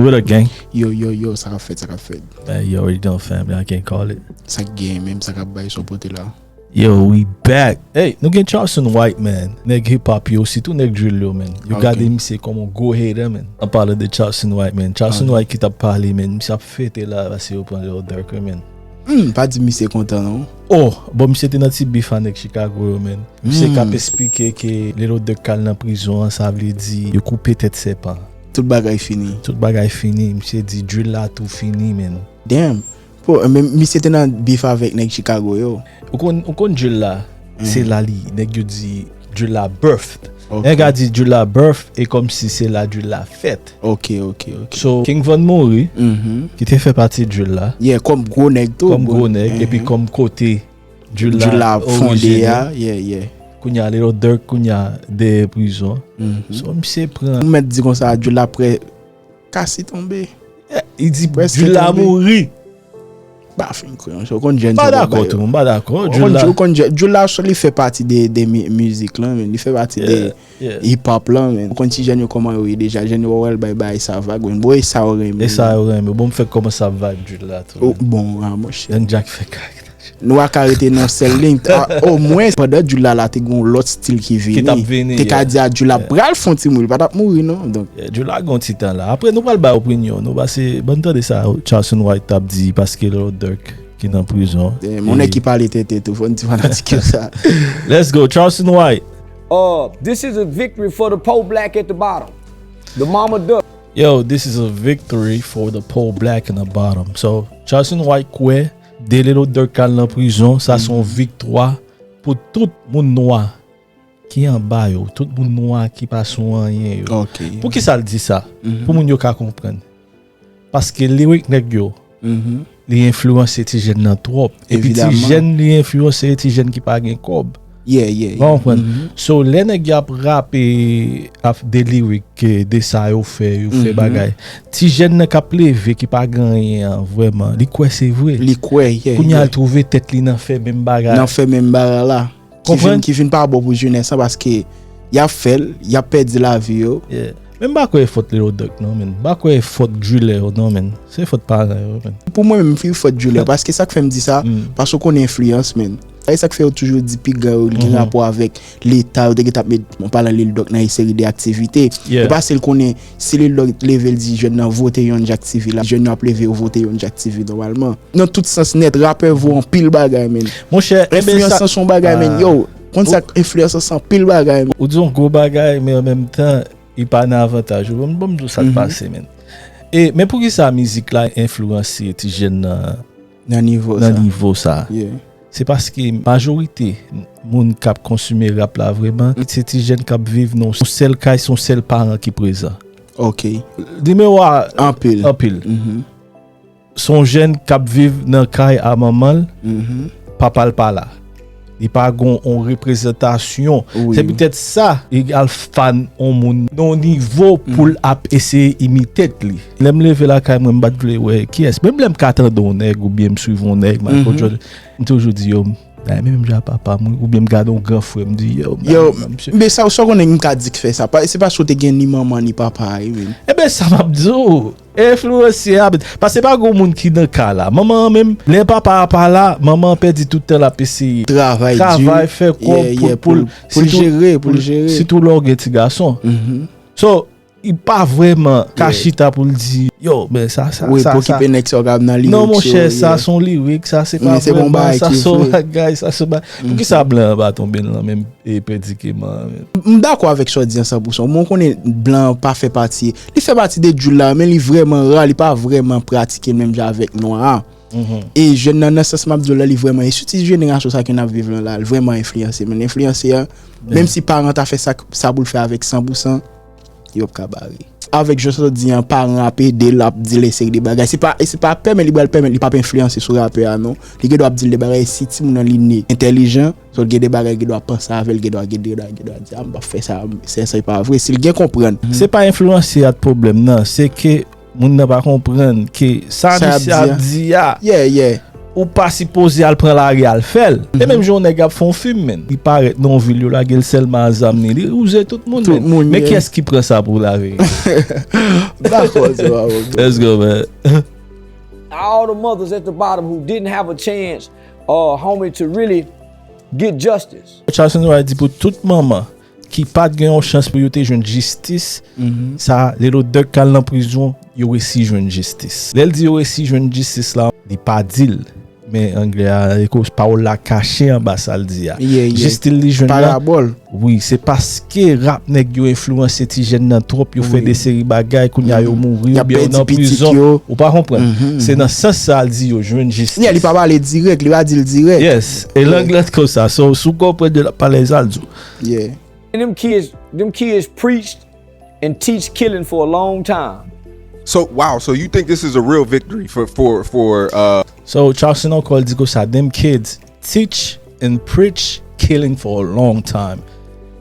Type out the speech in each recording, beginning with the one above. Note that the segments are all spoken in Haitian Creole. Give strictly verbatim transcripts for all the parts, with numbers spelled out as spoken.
What up, gang? Yo, yo, yo, sa k ap fèt, sa k ap fèt. Man, you already know, family. I can't call it. Sa k gen, menm sa k ap bay sou pote la. Yo, we back. Hey, nou gen Charleston White, man. Nèg hip hop yo, sitou nèg drill yo, man. Yo Ok. Gade misye kòm yon gwo hater, man. An palan de Charleston White, man. Charleston Ok. White ki t ap pale, man. Misye ap fete la, paske yo pran Lil Durk, man. Hmm, pa di misye kontan, non. Oh, bon, misye te nan ti bif a nèg Chicago yo, man. Misye Hmm. k ap esplike ke Lil Durk k al nan prizon an, sa vle di yo koupe tèt sèpan. Tout bagay fini. Tout bagay fini. Misye di drill la tou fini, man. Damn. Po, men misye te nan bif avèk nèg Chicago yo. Ou konn, ou konn drill la, se la li, nèg yo di drill la birthed. Ok. Nèg a di drill la birth, e kòmsi se la drill la fèt. Ok, ok, ok. So, King Von mouri, Mhm. ki te fè pati drill la, Yeah, kòm gwo nèg tou. kòm gwo nèg, epi kòm kote drill Drill la la fonde orijine. A, yeah, yeah. Kounye a Lil Durk, kounye a dèyè prizon. Mhm. So, misye pran. Ou mèt di konsa, drill la prè kasi tonbe. Li di Prèske drill la tonbe. Mouri. Pa fin kwè, yon sou konn jèn Pa sa dakò bagay tou, yo. m pa dakò. Ou Drill konn la, ou konn jèn, drill la sou li fè pati de, de mi- mizik lan, men li fè pati de yeah. hip hop lan, men. Ou konn ti jèn yo kòman yo ye deja, jèn yo wè l bay bagay sa vag, men. Bon, e sa yo renmen. E sa yo renmen. Bon, m fèk kòmanse ap vibe drill la tou. Oh, bon, ah, monchè. Young Jack fè kak. Nou a ka rete nan sèl liy. Ah, omwen, pandan drill la, la te gen yon lòt stil ki vini. Ki t ap vini, Te ka yeah. Di a drill la pral fè yon ti mouri, li pa t ap mouri, non. Donk, Yeah, drill la gon ti tan la. Apre, nou pral bay opinyon. Nou pase, ban n tande sa Charleston White t ap di, paske Lil Durk ki nan prizon. eh, mon nèg ki pale tete tou, fò n di fanatik yo sa. Let's go, Charleston White. Uh, this is a victory for the poor black at the bottom. The mama duck. Yo, this is a victory for the poor black in the bottom. So, Charleston White kwè, de Lil Durk al nan prizon, sa se yon viktwa pou tout moun nwa ki anba yo, tout moun nwa ki pa sou anyen yo. Ok. Poukisa l di sa? Pou moun yo ka konprann. Paske lirik nèg yo, Mhm. li enfliyanse ti jèn nan twòp. Epi ti Evidaman. Jèn li enfliyanse ti jèn ki pa gen kòb. Yeah, yeah, Ou konprann? Mhm. So, lè nèg y ap rape ap de lirik ke de sa yo fè, yo fè Mhm. bagay. Ti jèn nan k ap leve ki pa gen anyen an, vrèman, li kwè se vre. Li kwè, yeah, Kounye a yeah. L twouve tèt li nan fè menm bagay. Nan fè menm bagay la. Ki Konprann? Vin, ki vin pa bon pou jenès lan paske y ap fè l, y ap pèdi lavi yo. Yeah. Men m pa kwè e fòt Lil Durk non, men. M pa kwè e fòt driller yo non, men. Se fòt paran yo, men. Pou mwen menm, fi fòt driller, paske sa k fè m di sa, Mm. paske w konnen enfliyans, men. Sa e sa k fè yo toujou di piga yo, li gen Mhm. rapò avèk leta, yo te gentan ap met, mwen pale Lil Durk nan yon seri de aktivite. Yeah. E paske l konnen, si Lil Durk leve l di jèn nan vote Young Jack T V la, jèn yo ap leve yo vote Young Jack T V nòmalman. Nan tout sans nèt, rapè vo anpil bagay, men. Monchè, e ben Enfliyans sa, lan se yon bagay, men. ah. Yo, konn sa k enfliyans lan se anpil bagay, men. Ou di yon gwo bagay, men an menm tan, li pa nan avantay ou. Ban m, ban m di w sa k Mhm. pase, men. E, men poukisa mizik la enfliyanse ti jèn nan, Nan nivo nan sa. Nivo sa? Yeah. Se paske majorite moun k ap konsime rap la vrèman, se ti jèn k ap viv nan yon sèl kay, se yon sèl paran ki prezan. Ok. Nimewo a Anpil. Anpil. Mhm. Se yon jèn k ap viv nan kay a manman l, Mhm. papa l pa la. Li pa gon yon reprezantasyon. Wi. Se petèt sa, li al fan yon moun nan yon nivo pou l ap eseye imite li. Lè m leve lakay mwen, m pa t vle wè kiyès. Menm lè m ka tande yon nèg oubyen m swiv yon nèg, Michael Mhm. Jordan, m toujou di yo, m ta renmen menm jan ak papa m, wi. Oubyen m gade yon gran frè, m di yo, m ta Yo, renmen misye. Men sa, ou konnen m ka di k fè sa. Pa- Se paske w te gen ni manman ni papa, wi, men. Eben, sa m ap di w. Enfliyanse a, paske pa gon moun ki nan kay la. Manman an menm, lè papa a pa la, manman an pèdi tout tan l ap eseye Travay di. Travay, fè kòb Yeah, pou, yeah, pou, pou, pou l sitou, jere, pou l pou, jere. Sitou lè w gen ti gason. Mhm. So, li pa vrèman ka Yeah. Chita pou l di, yo, men sa, sa, Wi, sa, pou sa. okipe nèg sa w ka nan lirik. Non, monchè, yo, sa yeah. Se yon lirik, sa se pa Men se bon vrèman, bagay sa ki se yon vre. Bagay, sa se yon bagay. Poukisa blan an pa tonbe nan menm e predike man, men? M dakò avèk sa w di an san pou san. Mwen konnen blan an pa fè pati. Li fè pati de drill la, men li vrèman ra, li pa vrèman pratike l menm jan avèk nwa a. Mhm. E jèn nan, nan sans m ap di w la, li vrèman, e sou ti jenerasyon sa ke n ap viv lan la, li vrèman enfliyanse. Men enfliyanse a, menm si paran ta fè sa, sa pou l fè avèk san pou san, yo p ka bare. Avèk jan sa w di an, paran ap ede l, ap di l e seri de bagay. Se pa, e se pa pèmèt li pral pèmèt, li p ap enfliyanse sou rapè a, non. Li gen dwa ap di l de bagay, si timoun nan li ne entèlijan, so l gen de bagay, li gen dwa panse avè l, li gen dwa, gen de, gen dwa di, a, m p ap fè sa, se, se pa vre. Si l gen konprann. Se pa enfliyanse a t pwoblèm nan, se ke moun nan pa konprann ke sa Sa y ap misye ap di di a, Yeah, yeah. Ou pa sipoze al pran lari al fè l. E menm jan yon nèg ap fè yon fim, menn. Li parèt nan yon vil, yo lage l sèlman a zam li. Li wouze tout moun, menn. Men kiyès ki pran sa pou lari? Dakò, se pa bon. Let's go, man. All the mothers at the bottom who didn't have a chance, uh, homie, to really get justice. Charleston White di pou tout manman ki pa t gen yon chans pou yo te jwenn jistis, sa, Lil Durk k al nan prizon, yo resi jwenn jistis. Lè l di yo resi jwenn jistis la, li pa di l. Men anglè a, e koz pawòl la kache anba sa l di a. Jistis li jwenn nan. Parabòl. Wi, se paske rap nèg yo enfliyanse ti jèn nan twòp, yo fè de seri bagay, kounye a yo mouri oubyen yo nan prizon. Ou pa konprann? Se nan sans sa l di yo jwenn jistis. Li pa pale dirèk, li pa di l dirèk. Yes, e lang lan konsa. So, si w konprann l ap pale sa l di w. And them kids, them kids preached and teach killing for a long time. So wow, so you think this is a real victory for for for uh So Charleston Encore di konsa, them kids teach and preach killing for a long time.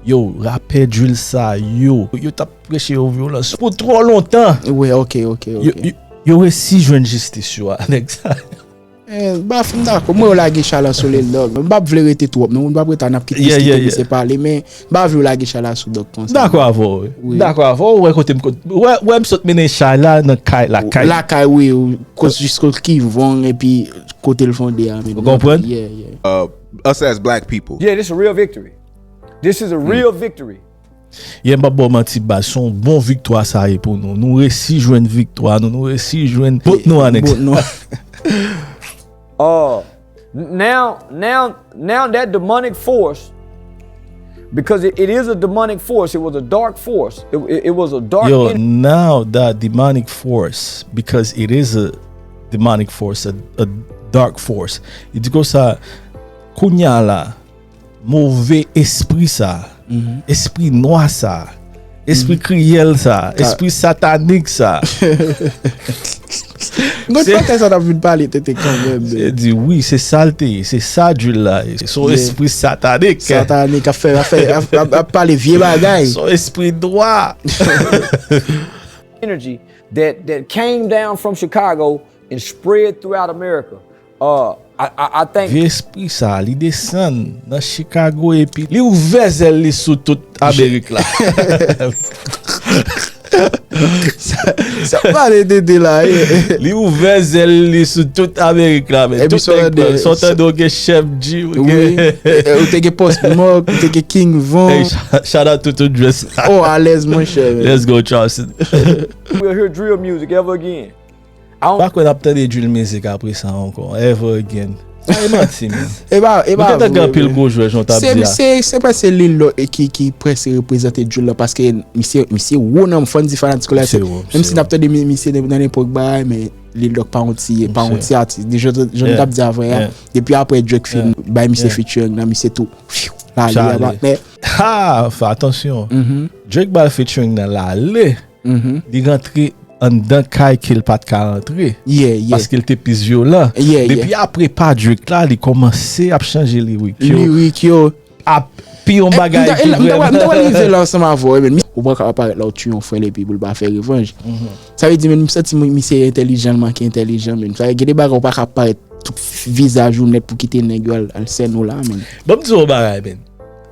Yo, rapè drill sa yo, yo t ap preche yo vyolans pou twò lontan. Wi, ok, ok, ok. Yo resi jwenn jistis yo a nèg sa yo. Baf, m dakò. Mwen yo lage chala sou Lil Durk. M p ap vle rete twòp non. M p ap rete a, n ap kite kite misye pale, men m pa vle yo lage chala sou Durk konsa. Dakò avè w. Dakò avè w. Ou wè kote m wè m sot mennen chay la nan kay lakay. Lakay wi, kote jis kote King Von epi kote l fonde a. Ou konprann? Yeah, yeah. Uh, us as black people. Yeah, this a real victory. This is a real victory. Yeah, m p ap ba w manti baz, se yon bon viktwa sa ye pou nou. Nou resi jwenn viktwa nou, nou resi jwenn bout nou anèk sa. Uh, now, now, now that demonic force, because it, it is a demonic force, it was a dark force. It, it, it was a dark. Yo, now that demonic force, because it is a demonic force, a, a dark force. Li di konsa, kounya la, move espri sa, espri nwa sa, espri kriyèl sa, espri satanik sa. Gon bagay sa n ap vin pale tete kanmenm. Se di wi, se sa l te ye, se sa drill la ye. Se yon espri satanik. Satanik ap fè, ap fè, ap, ap, ap pale vye bagay. Se yon espri nwa. Energy that, that came down from Chicago and spread throughout America. Uh, I, I, I think. Vye espri sa, li desann nan Chicago epi li ouvè zèl li sou tout Amerik la. Sa pale de de la ye. Li ouvè zèl li sou tout Amerik la, men tout nèg pran. Sa w tande w gen Chef G, ou gen. Ou te gen Pop Smoke, ou te gen King Von. Hey, shout out to tout dress la. Oh, alèz monchè. Let's go Charleston. We'll hear drill music ever again. M pa kwè n ap tande drill music apre sa ankò, ever again. Sa e manti, man. E pa, e pa vre. Nou gentan gen anpil gwo jwè, jan w t ap di a. Se, se, se prèske Lil Durk ki, ki prèske reprezante drill la, paske misye, misye wo nan, fò n di fanatik la, menm si n ap tande mi-, misye nan nenpòt bagay, men Lil Durk pa yon ti, pa yon ti atis. Jan, jan n t ap di avè a, depi apre Drake fin bay misye featuring nan, misye tou, fyou, l ale a patnè. Ha! Fè atansyon. Drake bay featuring nan, l ale. Li rantre anndan kay ke l pa t ka rantre. Paske l te plis vyolan. Depi apre pa Drake la, li kòmanse ap chanje lirik yo. Lirik yo. Ap pi yon bagay ki vrèman. M ta pral rive la ansanm avè w, men ou pa ka parèt la w tiye yon frè l epi pou l pa fè revanj. Sa vle di, men m santi misye entèlijan, l manke entèlijan, men sa vle gen de bagay ou pa ka parèt tout vizaj ou nèt pou kite nèg yo al, al sèn ou la, men. Ban m di w yon bagay, men.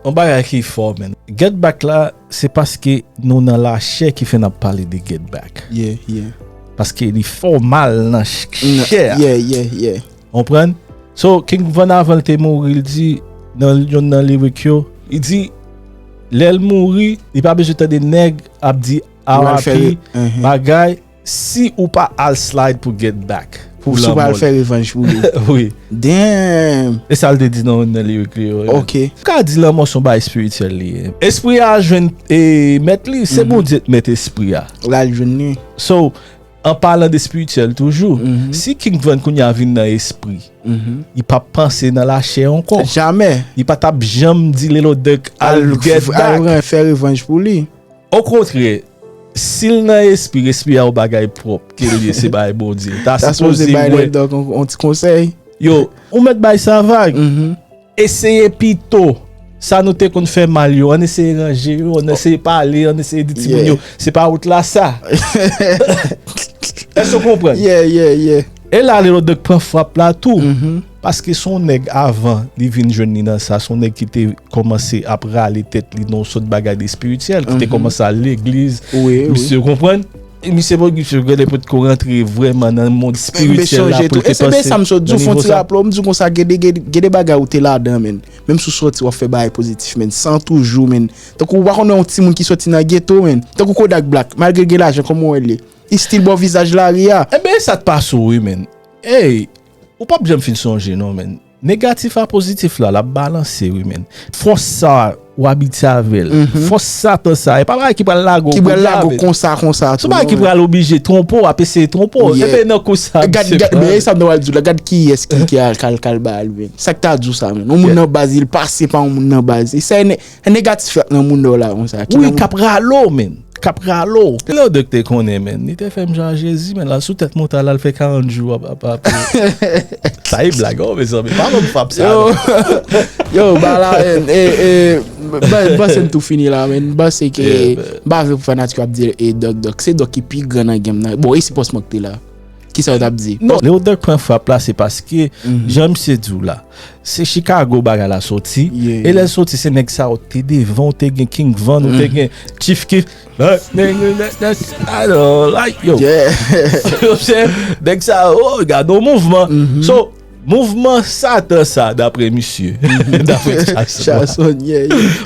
Yon bagay ki fò, men. Get Back la, se paske nou nan lachè ki fè n ap pale de Get Back. Yeah, yeah. Paske li fè w mal nan ch-, chè a. Yeah, yeah, yeah. Konprann? So, King Von avan l te mouri, l di, nan youn nan lirik yo, li di, lè l mouri, li pa bezwen tande nèg ap di R I P, bagay, si ou pa al slide pou Get Back. Pou lanmò l. Si w pa al fè revanj pou li. Wi. Damn. E sa l te di nan youn nan lirik li yo. Ok. Ou ka di lanmò se yon bagay espirityèl li ye. Espri a jwenn, e, mèt li, se Bondye k mèt espri a. L al jwenn li. So, an palan de espirityèl toujou, si King Von kounye a vin nan espri, li p ap panse nan lachè ankò. Jamè. Li pa t ap janm di Lil Durk al Get Back. Al fè revanj pou li. Okontrè, si l nan espri, espri a yon bagay pwòp ke l ye, se bay Bondye. L ta sipoze bay Lil Durk yon ti konsèy. Yo, ou mèt bay sa vag. Eseye pito. Sa nou te konn fè mal yo, ann eseye ranje yo, ann eseye pale, ann eseye di timoun yo, se pa wout la sa. Èske w konprann? Yeah, yeah, yeah. E la Lil Durk pran frap la tou. Paske se yon nèg avan li vin jwenn li nan sa, se yon nèg ki te kòmanse ap rale tèt li nan yon sòt bagay de espirityèl, ki te kòmanse al legliz. Misye konprann? E misye pa, misye genlè potko rantre vrèman nan mond espirityèl la pou l te panse nan nivo sa. Sa m sot di w, fon ti raple w, m di w konsa, gen de, gen de, gen de bagay ou te ladan, men. Menm si w sòti, w ap fè bagay pozitif, men. San toujou, men. Tankou w pa konn wè yon timoun ki sòti nan geto, men. Tankou Kodak Black, malgre l gen lajan, kòman w wè l ye? Li still ba w vizaj lari a. Enben, sa t pase w, wi, men. Ey, ou p ap janm fin sonje, non, men. Negatif a pozitif la, l ap balanse, wi, men. Fòs sa, ou abitye avè l. Fòs Satan sa, e pa bagay ki pral lage w konsa, konsa tou, non, men. Se bagay ki pral oblije twonpe w, ap eseye twonpe w. Enben, nan kou sa, gad, gad, men sa m ta pral di w la, gad kiyès ki, ki al, kal, kal ba l, men. Sa k ta di w sa, men. Yon moun nan baz, li pase pa yon moun nan baz. E sa, e ne-, e negatif k ap nan moun nan la, konsa. Wi, k ap rale w, men. K ap rale w. Lil Durk te konnen, men. Li te fè m jan a Jezi, men. L al sou tèt montay la, l fè karant jou ap, ap, ap. Sa e blag, oh, mezanmi. Pa ban m frap sa, non. Yo, ba la, men. E, e, m panse n tou fini la, men. M panse ke, m pa vle pou fanatik yo ap di, e, Dòk, Dòk. Se Dòk ki pi gran nan game nan. Bon, e si Pòs Mòk te la. Kisa w t ap di? Non, Lil Durk pran frap la, se paske, jan misye di w la, se Chicago bagay la soti. E lè l soti, se nèg sa yo te devan, ou te gen King Von, ou te gen Chief Keef. Nèg sa yo, oh, gade yon mouvman. So, mouvman Satan sa, daprè misye. Daprè Jason.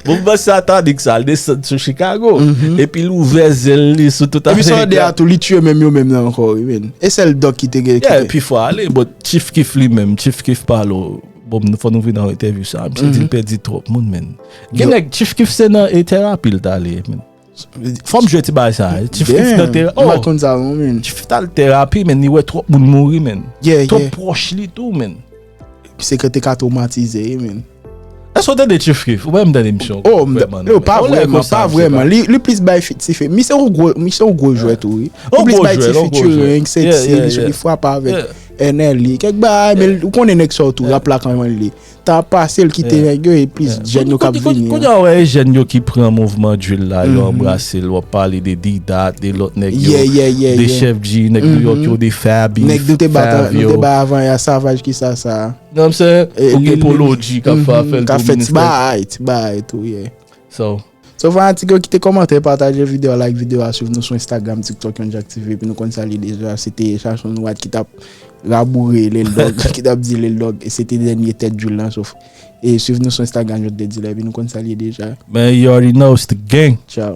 Mouvman satanik sa, l desann sou Chicago. Epi l ouvè zèl li sou tout Amerik la. Epi sa de a tou, li tiye menm yo menm nan ankò, wi, men. E sèl Dòk ki te gen, ki te. Pi fò ale, but Chief Keef li menm, Chief Keef pale w. Bon, fò nou vin nan entèvyou sa. Misye di l pèdi twòp moun, men. Gen nèg Chief Keef se nan, e, terapi l t ale, men. Fò m jwe ti bagay sa. Chief Keef nan tera-, oh. M pa t konn sa, non, men. Chief Keef t al terapi, men, li wè twòp moun mouri, men. Twòp pwòch li tou, men. Se ke te ka twomatize, men. Èske w tande Chief Keef? Ou pa menm tande misyon. Oh, m, non, pa vrèman, pa vrèman. Li, li plis bay fi-, ti fi-, misye yon gwo, misye yon gwo jwè tou, wi. Li plis bay ti featuring, sexy, li, li frape avèk N L E. Kèk bagay, men ou konnen nèg sa yo tou, rap la kòman l ye. Tan ap pase, l kite nèg yo, e plis jèn yo k ap vini. Kounye a, w wè jèn yo ki pran mouvman drill la, yo anbrase l, w ap pale de D-Dot, de lòt nèg yo, de Sheff G, nèg New York yo, de Fabi, nèg nou te bat, nou te bat avan yè a, Savage, kisa sa. Ou gen Polo G k ap fè, fè l tou, ti bagay, ti bagay tou, yeah. So, so, fanatik yo, kite kòmantè, pataje videyo a, like videyo a, swiv nou sou Instagram, TikTok, Young Jack T V, epi nou konn sa l ye deja, se te Chachon White ki t ap raboure Lil Dog, ki t ap di Lil Dog, e se te dènye tèt drill lan, so, e swiv nou sou Instagram, jan te di la, epi nou konn sa l ye deja. Man, you already know, it's the gang. Ciao.